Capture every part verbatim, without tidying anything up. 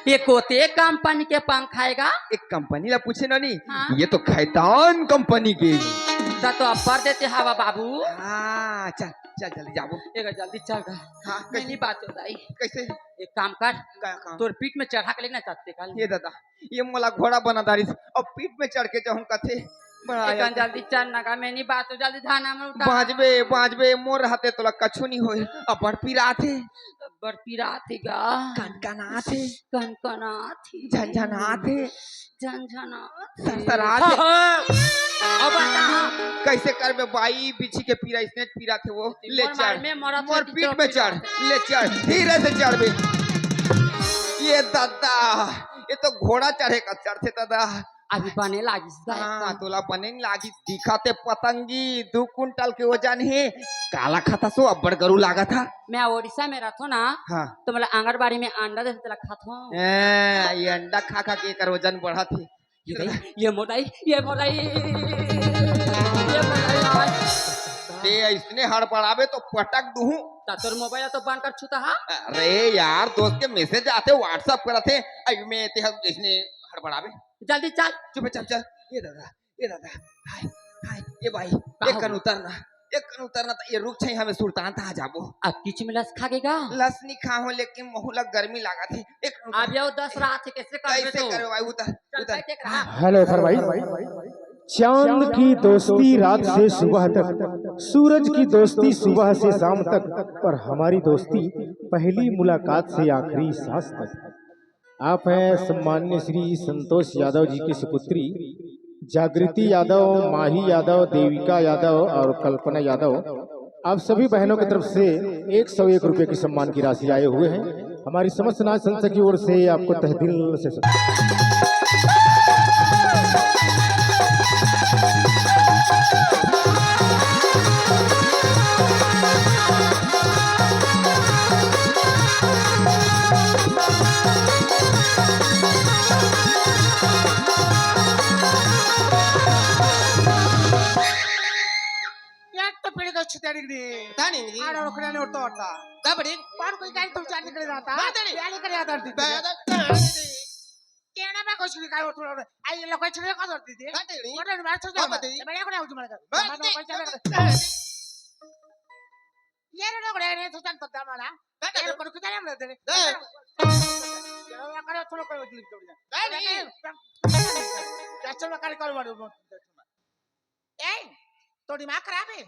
ये कोते कंपनी के पंखा हे गा? एक कंपनी ला पूछे नोनी, हाँ। ये तो खैतान कंपनी के। त तो अब्बड़ देथे हवा बाबू। हाँ, चल, चल जल्दी जाबो। एक जल्दी चल गा। हाँ, मैं कैसे? नहीं बात हो जाई। कैसे? एक काम कर, का काम? तोर पीठ में चढ़ा के लेना चाहते कल। ये दादा, ये मोला घोड़ा बना डारिस, अब पीठ में चढ़ के जाहूं कथे। बड़ा एक यार। जल्दी चल ना गा, मैं नहीं बात हो, जल्दी धाना में उठा। बांचबे, बांचबे, मोर रहते तोला कछु नहीं होय। अब्बड़ पिरात हे। अब्बड़ पिरात हे गा। कनकनात हे। कनकनात हे। झनझनात हे। झनझनात हे। सरसरात हे। हाँ, हाँ। अब बता। कैसे करबे बाई, बिछी के पीरा इसने पिरात हे वो। ले मोर चढ़। मार में मरत मोर हे, पीठ में चढ़। ले चढ़, धीरे से चढ़बे। ये दादा, ये तो घोड़ा चढ़े का चढ़थे दादा। अभी बने लागिस गा हाँ, एकदम। तोला बने नहीं लागिस, दिखथे पतंगी, दू कुंटल के वजन हे। काला खाथस ओ, अब्बड़ गरू लागत हे। मैं उड़ीसा में रहथों ना, हाँ। तो मोला आंगनबाड़ी में अंडा देथे, तेला खाथों। ए, ये अंडा खा खा के एकर वजन बढ़त हे। ये दाई, ये मोर दाई, ये मोर दाई, ये मोर दाई। ते अइसने हड़बड़ाबे तो पटक दूहूं। त तोर मोबाइल तो बंद कर छूता हा। अरे यार, दोस्त के मैसेज आथे, WhatsApp करत हे, अभी मैं ते हम अइसने हड़बड़ाबे। जल्दी चल। चुप, चल, चल। ये दादा, ये दादा, हाय, हाय, ये बाई, का एक हो? कन उतर ना, एक कन उतर ना, त ये रुख छाई हमें सुरतान त आ जाबो। अब किच में लस खा गेगा? लस नहीं खा हो, लेकिन महू ला गर्मी लागत हे। एक कन उतर। अब ये दस रात हे, कैसे कर कैसे तो? करे भाई, उतर, चल, उतर। बैठ एक रहा। हेलो, फरमाइश। चांद की दोस्ती रात से सुबह तक, सूरज की दोस्ती सुबह से शाम तक, और हमारी दोस्ती पहली मुलाकात से आखिरी सांस तक। आप हैं सम्माननीय श्री संतोष यादव जी की सुपुत्री जागृति यादव, माही यादव, देविका यादव और कल्पना यादव। आप सभी बहनों की तरफ से एक सौ एक रुपए की सम्मान की राशि आए हुए हैं। हमारी समस्त नाच संस्था की ओर से आपको तहे दिल से यार, तो पीढ़ी का छिताड़ी नहीं। तानी नहीं। आड़ा उखड़ा नहीं उठता होता। तब नहीं। पर कोई गाड़ी तुम चार निकले जाता। बात नहीं। प्याले कर याद आती थी। बात नहीं। कहना मैं कुछ नहीं कहा, उठ, उठ, उठ। आई लोग कुछ नहीं कर देती थी। बात नहीं। मोटर में बैठ जाओ। बात नहीं। मैं को नहीं उठ मारेगा। बात नहीं। ये रे लोग रे, रे, तो चल तो दमाला। बात ये नहीं। को कितना हम रहते हैं। नहीं। ये लोग करे, थोड़ा कोई उठ नहीं। नहीं, नहीं। क्या चल, मैं कर, कर मारो। ए, तो दिमाग खराब है।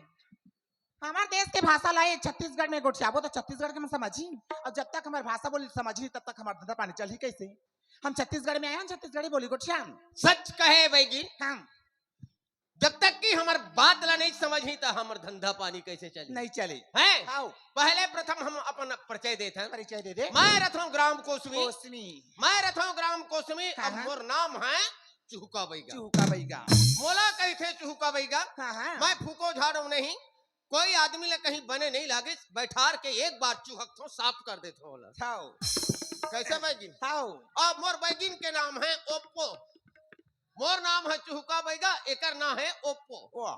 हमार देश के भाषा ला ये छत्तीसगढ़ में गोठियाबो तो छत्तीसगढ़ के मन समझही, और जब तक हमार भाषा बोली समझही तब तक हमार धंधा पानी चलही कैसे? हम छत्तीसगढ़ में आए हैं, हम छत्तीसगढ़ी बोली गोठियान। सच कहे बैगी, हाँ। जब तक कि हमार बात ला नहीं समझही तो हमार धंधा पानी कैसे चली? नहीं चली। हैं? आओ। पहले प्रथम हम अपन परिचय देत हन। परिचय दे दे। मैं रथों ग्राम कोसमी। कोसमी। मैं रथों ग्राम कोसमी। हाँ, अब हाँ। मोर नाम है चुहुका बैगा। चुहुका बैगा। मोला कहिथे चुहुका बैगा। हाँ, हाँ। मैं फूको झाड़ू नहीं, कोई आदमी ले कहीं बने नहीं लागिस, बैठार के एक बार चुहकथों, साफ कर देथों ओला। थाओ। कैसे बैगी? थाओ। अब मोर बैगिन के नाम है ओप्पो। मोर नाम है चुहुका बैगा, एकर नाम है ओप्पो। वाह।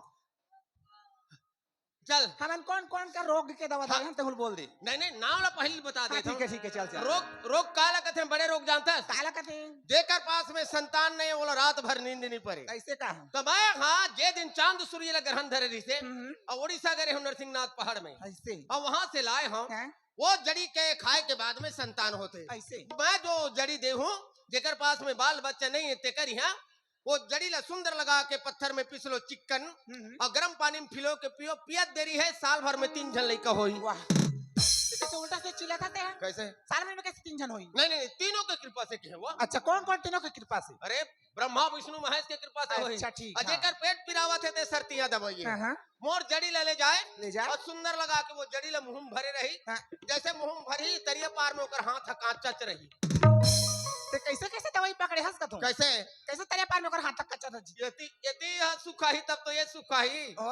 चल। हमन कौन कौन का रोग के दवा हाँ। दे, हम तहुल बोल दे। नहीं, नहीं, नाम ला पहले बता हाँ, देथों। ठीक है, ठीक है, चल, चल। रोग, रोग काला कथे, बड़े रोग जानथस? काला कथे? जेकर पास में संतान नहीं, ओला रात भर नींद नहीं परे। कैसे कहा? तो मैं, हाँ, जे दिन चांद सूर्य ला ग्रहण धरे रहिसे, हम्म। और उड़ीसा गए हम नरसिंहनाथ पहाड़ में। ऐसे? और वहां से लाए हम, हैं? वो जड़ी के खाए के बाद में संतान होथे। ऐसे? मैं जो जड़ी देहूं, जेकर पास में बाल बच्चा नहीं है, तेकर यहाँ वो जड़ी ला सुंदर लगा के पत्थर में पीस लो चिक्कन, हम्म, हम्म। और गर्म पानी में फिलो के पियो, पियत देरी है, साल भर में तीन झन लइका होई। वाह। तो कैसे उल्टा से चिल्लाता है? कैसे? साल भर में कैसे तीन झन होई? नहीं, नहीं, तीनों के कृपा से कहे वो। अच्छा, कौन कौन तीनों के कृपा से? अरे, ब्रह्मा, विष्णु, महेश के कृपा से होई। अच्छा, ठीक, और हाँ। जेकर पेट पिरावत है, ते सरतिया दवाई है। हाँ, हाँ। मोर जड़ी ला ले जाए ले जाए। और सुंदर लगा के वो जड़ी ला मुंह में भरे रही। हाँ। जैसे मुंह में भरी, तरिया पार में ओकर हाथ ह कांचच रही। ते कैसे, कैसे दवाई पकड़े हस कथों? कैसे? कैसे तरिया पार में ओकर हाथ ह कांचच रही? यदि, यदि यह सुखाही तब तो ये सुखाही। ओ।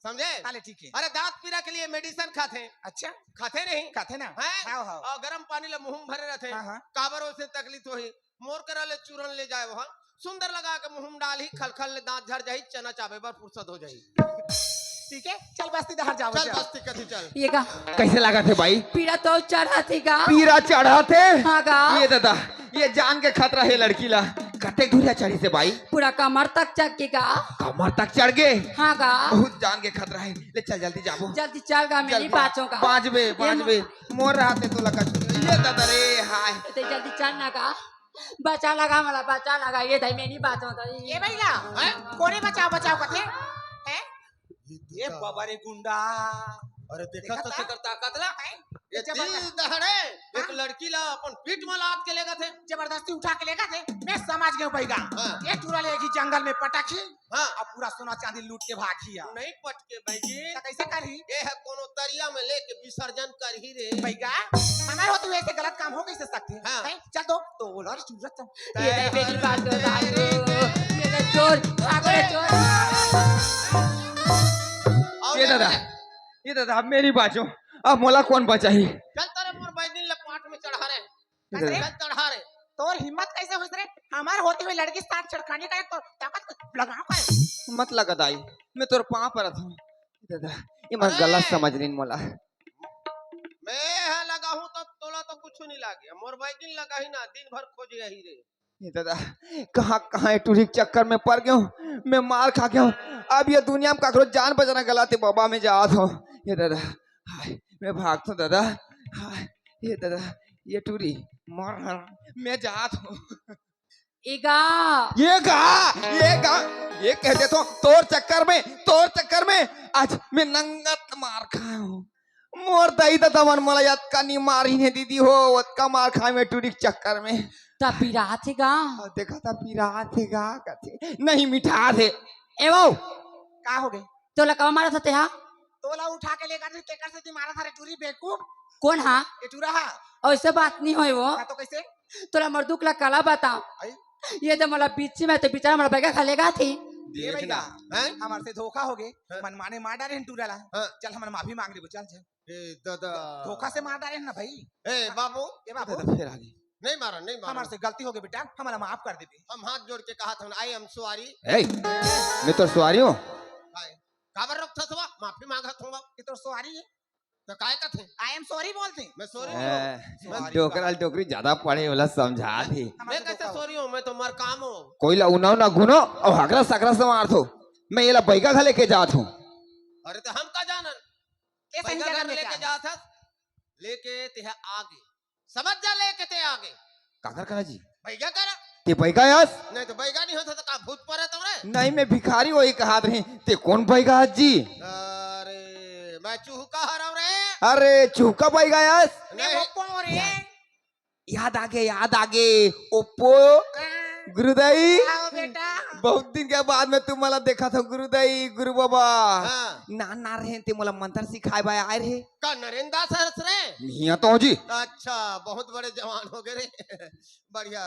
समझे? ताले ठीक है। अरे दांत पीरा के लिए मेडिसिन खाथे। अच्छा। खाथे नहीं? खाथे ना? हैं? हाँ, हाँ। और गर्म पानी ला मुंह में भरे रहथे। हाँ, हाँ। काबर ओसे तकलीफ होही। मोर करा ले चूरन ले जाए वहां, सुंदर लगा के मुंह में डालही, खलखल ले दांत झड़ जाही, चना चाबे बर फुर्सत हो जाही। ठीक है, चल बस्ती डहर जाओ, चल चल। बस्ती कती चल। ये गा। कैसे लागथे भाई? पीरा तो चढ़ाथे गा। पीरा चढ़ाथे? हाँ गा। ये दादा, ये जान के खतरा हे लड़की ला। कतेक दूरिहा चढ़िस हे बाई? पूरा कमर तक चढ़ गे गा। कमर तक चढ़ गे? हाँ गा। बहुत जान के खतरा हे। ले चल जल्दी जाबो। जल्दी चल गा, मैं नहीं बाँचों गा। बाँचबे, ये बाँचबे। मोर रहते तोला कछु नहीं। ये दादा रे, हाय। ते जल्दी चल ना गा। बचा लगा मला, बचा लगा। ये दाई, मैं नहीं बाँचों दाई। ए भैया, हैं? कोने बचाओ, बचाओ कथे? हैं? ये बाबा रे गुंडा। अरे देखा देखा तो था? तेकर ताकत ला। हैं? ये ये जबरदस्त। दिल दहाड़े एक हाँ? लड़की ला अपन पीठ में लाद के लेगथे। जबरदस्ती उठा के लेगथे। मैं समझ गया हूँ भैया। हाँ। ये टूरा ले एक ही जंगल में पटक ही। हाँ। अब पूरा सोना चांदी लूट के भाग ही। नहीं पटके भाई जी। तो कैसे कर ही? ये है कोनो तरिया में लेके विसर्जन कर ही रे। भैया, हमारे होते हुए ऐसे गलत काम हो कैसे सकते हैं? हाँ। हैं? चल तो, तो बोला रे सूरज चल। ये ले मेरी बात बता दो। ये ले चोर, भागो रे चोर। और ये दादा, ये दादा, अब मेरी बाँचो, अब मोला कौन बचाही? चल तेरे मोर बैदिन ले पाट में चढ़ा रे। ये दादा। चल चढ़ा रे। तोर हिम्मत कैसे होइस रे? हमार होती हुई लड़की साथ छेड़खानी करे तो ताकत लगाओ करे। मत लगा दाई, मैं तोर पाँव परत हूँ। ये दादा, ये मन अरे! गलत समझ लेन मोला। मैं हा लगाहूँ तो तोला तो कुछ नहीं लागे। मोर बैदिन लगाही ना, दिन भर खोजे यही रे। ये दादा, कहाँ, कहाँ ये टूरी के चक्कर में पड़ गयो हूँ। मैं मार खा गयो हूँ। अब ये दुनिया में काकरो जान बचाना गलत हे बाबा, मैं जात हूँ। ये दादा, हाय, मैं भागत हूँ दादा। हाय, ये दादा, ये टूरी, मार, मैं जात हूँ। ए गा। ये गा, ये गा, ये कह देथों, तोर चक्कर में, तोर चक्कर में आज मैं नंगत मार खाए हूँ। मोर दई ददा मन मोला अतका नी मारिन हे दीदी हो, अतका मार खाए में टूरी के चक्कर में। त पिरात हे गा। अउ देखा त पिरात हे गा, कथे नहीं मिठात हे। ए वो। का हो गे? तोला का मारत हे तेहा? तोला उठा के लेगा थे, तेकर से ती मारत हे रे टूरी बेवकूफ। कौन हा? ये टूरा हा। ऐसे बात नहीं होय वो। हाँ तो कैसे? तोला मोर दुख ला काला बताओ। आई? ये तो मोला बीच में तो बेचारा मोला बैगा खा लेगा थी। ये देखना। भैया, हैं? हमारे से धोखा हो गे। हाँ। मनमाने मार डारे हन टूरा ला। हाँ। चल हमन माफी मांग लेबो, चल चल। ए दादा। धोखा से मार डारे हन ना भाई। ए बाबू। ए बाबू। दादा फिर आ गई। नहीं मारा, नहीं मारा। हमारे से गलती हो गई बेटा, हमारा माफ कर दे बे। हम हाथ जोड़ के कहा था, I am sorry। ए, मैं तो सॉरी हूँ। हाय। काबर रोकथस वा? माफी मांगत हूँ। ये तो सॉरी है। तो काय कथे? I am sorry बोलते। मैं सॉरी ए, नहीं हूँ। सॉरी डोकरा कहा। डोकरी ज्यादा पढ़े वाला समझा थी। मैं कैसे सॉरी हूँ? मैं तो मर काम हूँ। कोई ला उना उना गुनो और हगरा सकरा से मार थो। मैं ये ला बैगा घर लेके जात हूँ। अरे तो हम का जानन? ये सही बैगा जगह घर में लेके क्या? जात हस, लेके ते आगे। समझ जा, लेके ते आगे। काकर करा जी? बैगा करा। ते बैगा आयस? नहीं तो बैगा नहीं होता तो का भूत परे तो रे? नहीं, मैं भिखारी वही कहात रहे। ते कौन बैगा आयस जी? अरे, मैं चूहका हरव रे। अरे, चूहका बैगा आयस? नहीं। वो कौन रे? याद, याद आगे, याद आगे। ओप्पो, हाँ। गुरुदाई। आओ बेटा। बहुत दिन के बाद में तुम मला देखा था गुरुदाई, गुरु बाबा। हाँ। ना, ना रहे ते मोला मंत्र सिखाए बाय आए रहे। का नरेंद्र दास हरस रे? मियाँ तो जी। अच्छा, बहुत बड़े जवान हो गए रे। बढ़िया,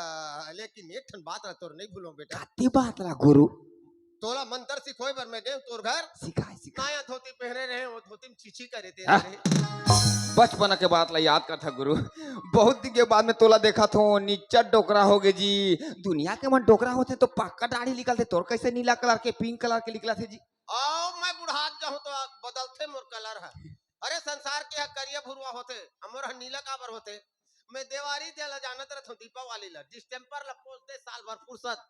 लेकिन एक ठन बात ला तोर नहीं भूलों बेटा। काती बात ला गुरु? तोला मंत्र सिखोए बर मैं गए तोर घर। सिखाए, सिखाए। नया धोती पहने रहे, वो धोती में चीची करे ते हाँ। रहे। बचपन के बात ला याद करथा गुरु। बहुत दिन के बाद में तोला देखा थो, निच्चा डोकरा हो गए जी। दुनिया के मन डोकरा होते तो पक्का दाढ़ी निकलते, तोर कैसे नीला कलर के, पिंक कलर के निकला थे जी? आओ, मैं बुढ़ात जाहूं तो बदलथे मोर कलर है। अरे संसार के ह करिया भुरवा होथे, हमर ह नीला काबर होथे? मैं देवारी दे ला जानत रहथों, दीपावली ला, डिस्टेम्पर ला पोंछ दे, साल भर फुर्सत।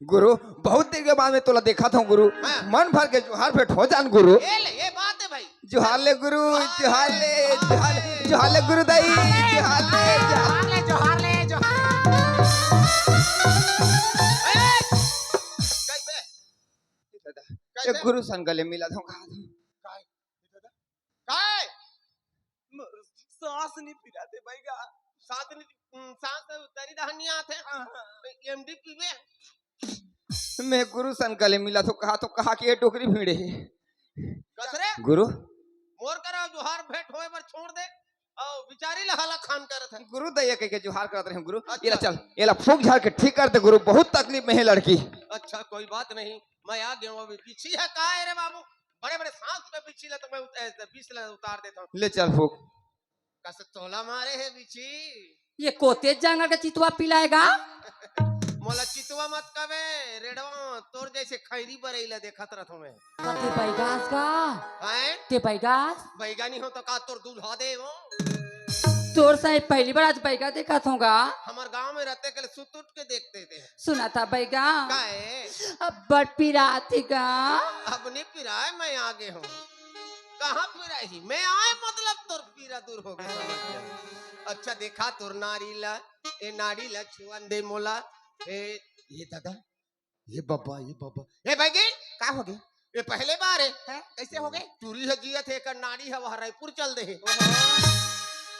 गुरु, बहुत दिन के बाद में तोला देखा था गुरु। हाँ। मन भर के जोहार भेंट हो जान गुरु। ये ले, ये बात है भाई। जोहार ले गुरु, जोहार जोहार ले, ले, जोहार ले, जोहार ले गुरु दाई, जोहार ले, जोहार ले, जोहार ले, जोहार ले। ए, कैसे? दादा, कैसे? एक गुरु सन गले मिला था, कहा था। काय? काय? सांस नहीं पिराते भाई का। सांस नहीं, हम्म, सांस तो उतरी दहनिया थे। हाँ, हाँ। एमडी पीवे। मैं गुरु सन गले मिला तो कहा, तो कहा कि ये डोकरी भिड़े हे। कस रे? गुरु। मोर करा जोहार भेंट होए बर छोड़ दे। अउ बिचारी ला हला खान करत है। गुरु दया कह के जोहार करत रहे गुरु। अच्छा। एला चल, एला फूंक झाड़ के ठीक कर दे गुरु, बहुत तकलीफ में है लड़की। अच्छा, कोई बात नहीं, मैं आ गया हूँ अभी। बिच्छी है का है रे बाबू? बड़े बड़े सांस पे बिच्छी ला तो मैं उत-, ऐसे बीस ला उतार देता हूँ। ले चल फूंक। कस तोला मारे है बिच्छी? ये कोते जंगल के चितवा पिलाएगा? मोला चितवा मत कबे, रेड़वा, तोर जैसे खैरी बरई ला देखत रहत हूँ मैं। का ते बैगास का? हैं? ते बैगास? बैगा नहीं हो तो का तोर दूल्हा दे वो? तोर सही पहली बार आज बैगा देखत हों गा। हमर गांव में रहते के सुत उठ के देखते थे। सुना था बैगा। काहे? अब बड़ पिरात हे गा। अब नहीं पिराए, मैं आगे हूँ। कहाँ पिराही? मैं आए मतलब तोर पीरा दूर हो गया, समझ गया। अच्छा देखा तोर नारी ला, ए नारी ला छुअन दे मोला। ए, ये दादा, ये बाबा, ये बाबा। ए बैगी, का हो गए? ये पहले बार है। हैं? कैसे हो गए? टूरी ह जियत हे, एकर नारी ह वह रायपुर चल दे हे।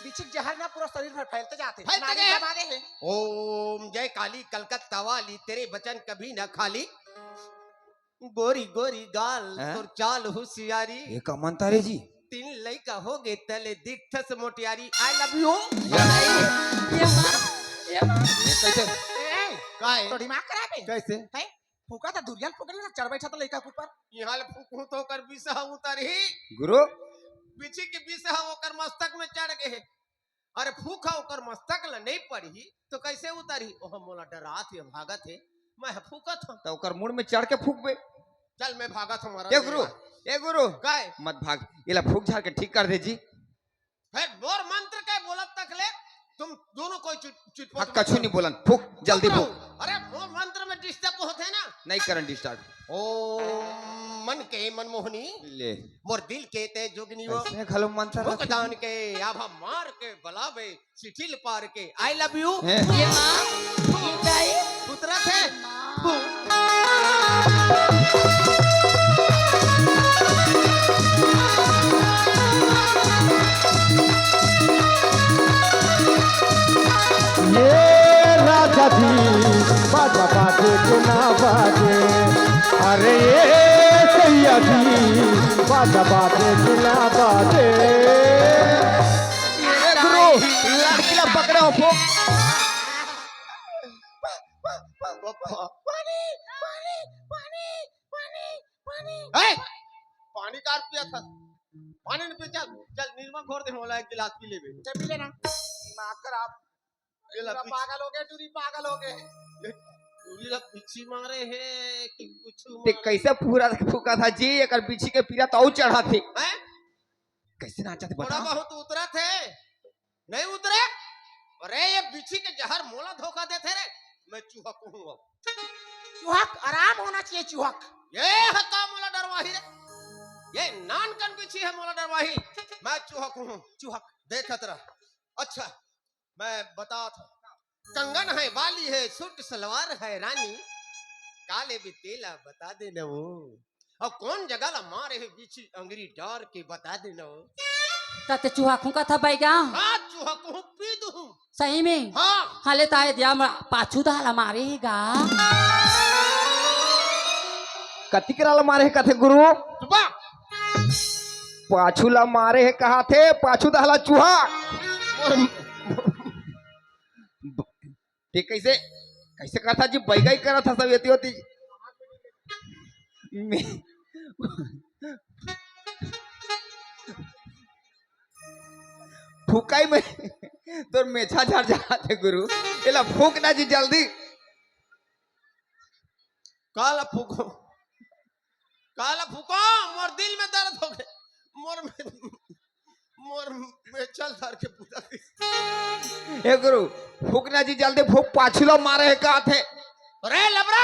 बिछी के जहर ना पूरा शरीर भर फैलते जाते। फैलते नारी गए। दबा दे हे। ओम जय काली कलकत्ता वाली, तेरे वचन कभी ना खाली। गोरी गोरी गाल, हैं? तोर चाल होशियारी। ये का मंतर है जी? तीन लइका हो गए तले दिखथस मोटियारी। I love you। ये माँ, ये माँ। ये कैसे? ए, काय? तो दिमाग खराब है? कैसे? हैं? फूका था दुरियान फूकले ना चढ़ बैठा था लइका के ऊपर। यहाँ ले फूकूं तो ओकर बिसहा उतरही। गुरु। बिछी के बिसहा ओकर मस्तक में चढ़ गए। अरे फूका ओकर मस्तक ला नहीं पड़ही तो कैसे उतरही? ओह मोला डरात हे, भागत हे, मैं फूकत हूँ। तो ओकर मुड़ में चढ़ के फूकबे। चल मैं भागत हूँ, मरल ए गुरु, जाएगा। ए गुरु। काय? मत भाग, एला फूक झाड़ के ठीक कर दे जी। फिर मोर मंत्र के बोलत तक ले तुम दोनों कोई चिट-, चिटपट हाँ, मत कछु करो। नहीं बोलन, फूक, जल्दी फूक। अरे मोर मंत्र में डिस्टर्ब होते ना। नहीं करन डिस्टर्ब। ओम मन के मनमोहनी, ले। मोर दिल के ते जोगनी वो। ऐसे घलो मंत्र मुख रखे। दान के आभा मार के बलावे, सिठिल पार के I love you। हैं? ये माँ, ये दाई। उतरा थे। ये राजा जी, बाजा बाजे के ना बाजे। अरे ये सैया जी, बाजा बाजे के ना बाजे। ए गुरु, लड़की ला पकड़े हो, फूक। पानी, पानी, पानी, पानी, पानी। ए, पानी कार पिया था? पानी नहीं पिया, चल, चल, निरमा घोर दे, मोला एक गिलास पी लेबे। चल, पी लेना। दिमाग खराब। ये ला टूरी पीछे। पागल हो गए, टूरी पागल हो गए। ये टूरी ला पीछे मारे है कि कुछ ते मारे? कैसे पूरा फूका था जी, एकर पीछे के पीरा तो और चढ़ा थे। हैं? कैसे नाचा थे थोड़ा बता? बहुत उतरा थे, नहीं उतरे? अरे ये बिछी के जहर मोला धोखा देथे रे, मैं चूहा कहूँ अब। चूहक आराम होना चाहिए चूहक। ये ह का मोला डरवाही रे, ये नान कन बिछी है मोला डरवाही, मैं चूहा कहूँ। चूहक। देखत रह। अच्छा मैं बतात हूँ, कंगन है बाली है सूट सलवार है रानी, काले भी तेला बता देना वो। अब कौन जगह ला मारे हे बिछी अंगरी डार के बता देना। त ते चूहा कहूँ कथा बैगा? हाँ, चूहा कहूँ पी दूँ। सही में? हाँ। हाले ताए दिया म-, पाछू दाला मारे हे गा। कति करा ला मारे हे कथे गुरु? सुबह। पाछू ला मारे हे कहा थे, पाछू दाला चूहा। ते कैसे, कैसे करथा जी, बैगाई करत हा सब एती ओती। मे-, फुकाई में तोर मेछा झड़ जात हे गुरु, एला फूक ना जी जल्दी। काला फूको, काला फूको, मोर दिल में दर्द हो गए, मोर में मोर मेछल धर के पूजा करिस। ए गुरु, फूक ना जी जल्दी फूक, पाछू ला मारे हे का थे? अरे लबरा,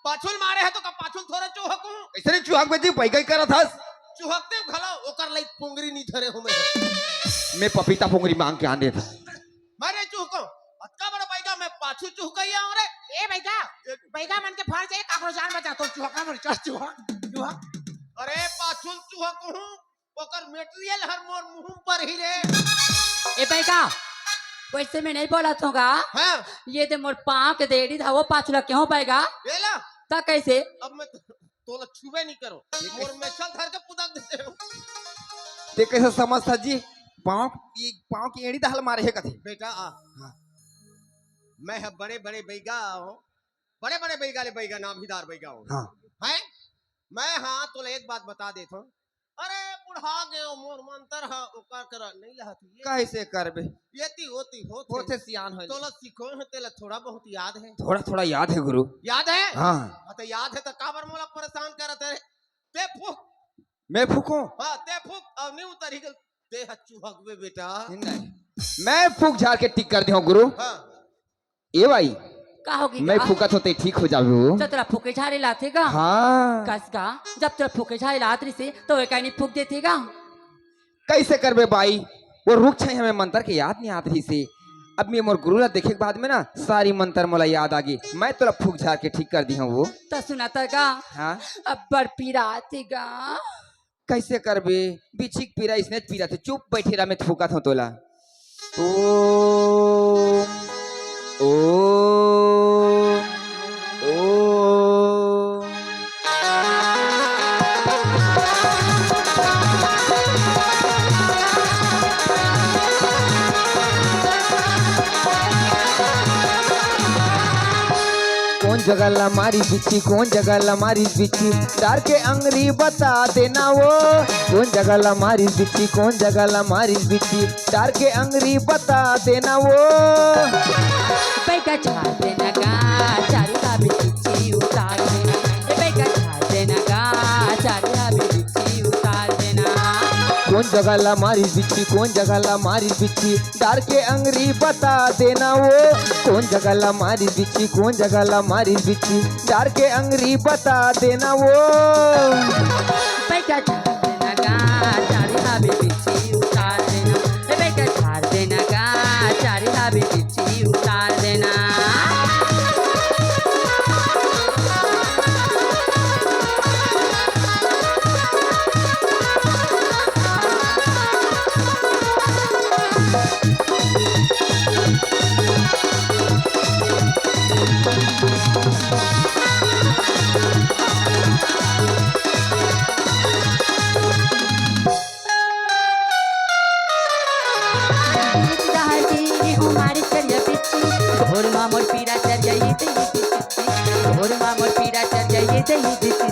पाछू ल मारे हे तो का पाछू ल थोड़ा चूहक हूँ? ऐसे नहीं चूहक बे जी, बैगाई करत हस। चूहकते घलो ओकर लाइक पोंगरी नहीं धरे हूँ मैं। मैं पपीता पोंगरी मांग के आन देता। मैं नहीं चूहको, अतका बड़ा बैगा मैं पाछू चूहकइया हूँ रे। ए बैगा, बैगा मन के फर जाए काकरो जान बचा तो चूहका मर चल चूहक, चूहक। अरे पाछू ल चूहक हूँ। ओकर मेटेरियल हर मोर मुंह पर ही रे। ए बैगा, वैसे मैं नहीं बोला थोगा। हाँ। ये दे मोर पाँव के देड़ी था, वो पाछू ला क्यों बैगा? ये ला। ता कैसे? अब मैं तो, तोला छुबे नहीं करो। मोर मेछल धर के पुदक देते हो। ते कैसे समझ था जी? पाँव, ये पाँव की एड़ी दहल मारे हे कथे। बेटा, आ। हाँ। मैं ह बड़े-बड़े बैगा हूँ। बड़े-बड़े बैगा ले बैगा, नामहीदार बैगा हूँ। हाँ। हैं? मैं हाँ, तोला एक बात बता देत हूँ। अरे बुढ़ा गयो मोर मंतर हा, ओकर करा नहीं लहत ये। कैसे करबे? एती ओती होत हे। होत हे सियान होय। तोला सिखोय हे, तेला थोड़ा बहुत याद हे। थोड़ा थोड़ा याद हे गुरु। याद हे? हाँ। हाँ, तो याद हे तो काबर मोला परेशान करत हे? ते फूक। मैं फूकूं? हाँ, ते फूक, अब नहीं उतरी गल। ते ह चुहकबे बेटा। नहीं। मैं फूक झार के ठीक कर दे हूँ गुरु। हाँ। ए भाई, का होगे मैं गा? फूकत होते ठीक हो जाबे वो। जब तोला फूके झारे लाथे गा। हाँ। कस गा, जब तोला फूके झारे लात रहिसे, तो वे काहे नहीं फूक देथे गा? कैसे करबे बाई, वो रुख छाई हमें मंत्र के याद नहीं आत रहिसे। अब मैं मोर गुरु ला देखे के बाद में ना सारी मंत्र मोला याद आ गई। मैं तोला फूक झार के ठीक कर दी हूँ वो। त सुना त गा। हाँ। अब्बड़ पीरा आथे गा। कैसे करबे? बिच्छी के पीरा इसने पीरा थे। चुप बैठे रह, मैं फूकत हूँ तोला। ओम, ओम, ओम। कोन जगह ला मारिस बिच्छी, कोन जगह ला मारिस बिच्छी, डार के अंगरी बता देना वो। कोन जगह ला मारिस बिच्छी, कोन जगह ला मारिस बिच्छी, डार के अंगरी बता देना वो। बैगा झार देना गा, चारी हाबे बिच्छी उतार देना। ए बैगा झार देना गा, चारी हाबे बिच्छी उतार देना। कोन जगह ला मारिस बिच्छी, कोन जगह ला मारिस बिच्छी, डार के अंगरी बता देना वो। कोन जगह ला मारिस बिच्छी, कोन जगह ला मारिस बिच्छी, डार के अंगरी बता देना वो। बैगा झार देना गा, चारी हाबे बिच्छी उतार देना। ए बैगा झार देना गा, चारी हाबे बिच्छी उतार देना। एक डहर गे रेहेंव मारिस करिया बिच्छी, भोर मा मोर पीरा चर जाई दई बिच्छी। भोर मा मोर पीरा चर जाई दई बिच्छी।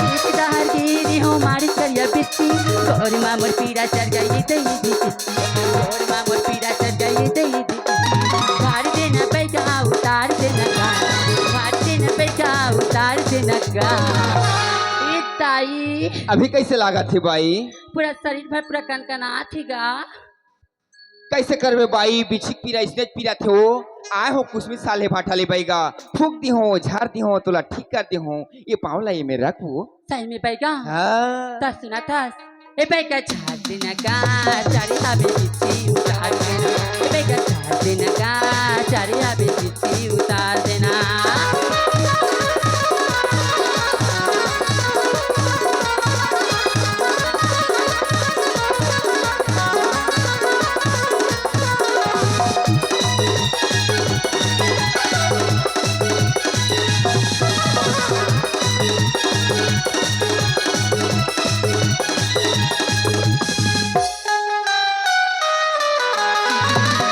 एक डहर गे रेहेंव मारिस करिया बिच्छी, भोर मा मोर पीरा चर जाई दई बिच्छी। भोर मा मोर पीरा चर जाई दई बिच्छी। झार देना बैगा उतार देना गा, झार देना बैगा उतार देना गा। ए ताई। अभी कैसे लागत हे बाई? पूरा शरीर भर पूरा कनकनात हे गा। कैसे करबे बाई, बिच्छी के पीरा इसने पीरा थे वो। आए हो कुसमी साले भाटा ले बैगा, फूक दी हो, झार दी हो, तोला ठीक कर दी हो। ये पाँव ला ये में रख वो। सही में बैगा? हाँ। त सुना थस। ए बैगा झार देना गा, चारी हाबे बिच्छी उतार देना। ए बैगा झार देना गा, चारी हाबे बिच्छी उतार देना।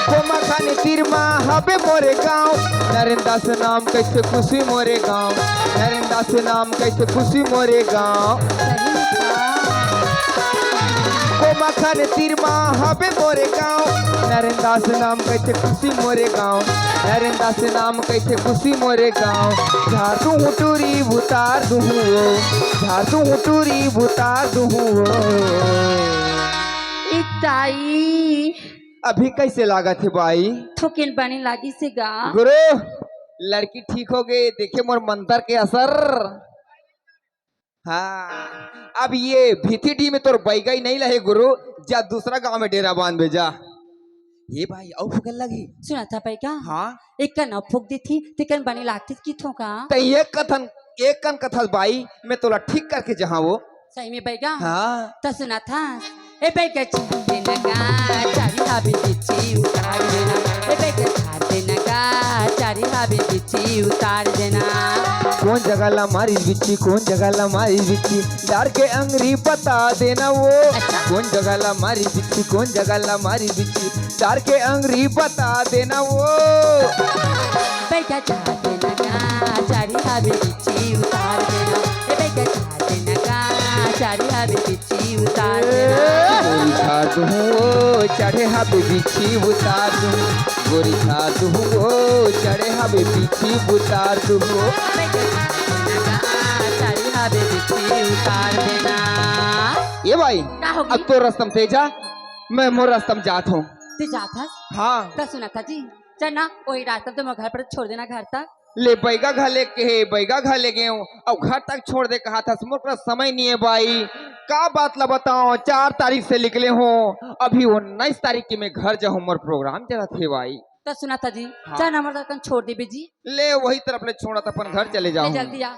कोमाखान तीर मा हबे मोरे गाँव, नरेंद्र दास नाम कहिथे खुशी मोरे गाँव, नरेंद्र दास नाम कहिथे खुशी मोरे गाँव। सही में का? कोमाखान तीर मा हबे मोरे गाँव, नरेंद्र दास नाम कहिथे खुशी मोरे गाँव, नरेंद्र दास नाम कहिथे खुशी मोरे गाँव। झार दूहूँ टूरी उतार दूहूँ वो, झार दूहूँ टूरी उतार दूहूँ वो। ए ताई। अभी कैसे लागत हे बाई? थोकिन बने लागिस हे गा। गुरु, लड़की ठीक हो गई, देखे मोर मंत्र के असर। हाँ, अब ये भीती डी में तोर बैगा ही नहीं लहे गुरु, जा दूसरा गांव में डेरा बांध बे जा। ये भाई, अउ फूके लगी। सुना था बैगा? हाँ। एक कन अउ फूक देथी, तेकन बने लागतिस किथों का। त एक कथन, एक कन कथस बाई, मैं तोला ठीक करके जहाँ वो। सही में बैगा? हाँ। त सुना था। ए बैगा झार देना गा, चारी हाबे बिच्छी उतार देना। ए बैगा झार देना गा, चारी हाबे बिच्छी उतार देना। कोन जगह ला मारिस बिच्छी, कोन जगह ला मारिस बिच्छी, डार के अंगरी बता देना वो। अच्छा। कोन जगह ला मारिस बिच्छी, कोन जगह ला मारिस बिच्छी, डार के अंगरी बता देना वो। बैगा झार देना गा, चारी हाबे बिच्छी उतार देना। ए बैगा झार देना गा, चारी हाबे बिच्छी उतार देना। गोरी झार दूहूँ ओ, चढ़े हाबे बिच्छी उतार दूहूँ। गोरी झार दूहूँ ओ, चढ़े हाबे बिच्छी उतार दूहूँ। बैगा झार देना गा, चारी हाबे बिच्छी उतार देना। ए बाई, का होगे? अब तोर रस्ता म तैं जा, मैं मोर रस्ता म जात हंव। तैं जात हस? हाँ। त सुनत हस जी, चल ना, वही रस्ता म तैं मोर घर पर छोड़ देना घर तक। ले, बैगा घर ले के हे, बैगा घर ले गेंव, अउ घर तक छोड़ दे कहत हस, मोर करा समय नइ हे बाई। का बात ला बतावंव, चार तारीख से निकले हंव, अभी उन्नीस तारीख के मैं घर जाहूं, मोर program चलत हे बाई। त सुनत हस जी, हाँ। चल ना, हमर तक छोड़ देबे जी। ले, वही तरफ ले छोड़त अपन घर चले ले जाहूं। जल्दी आ।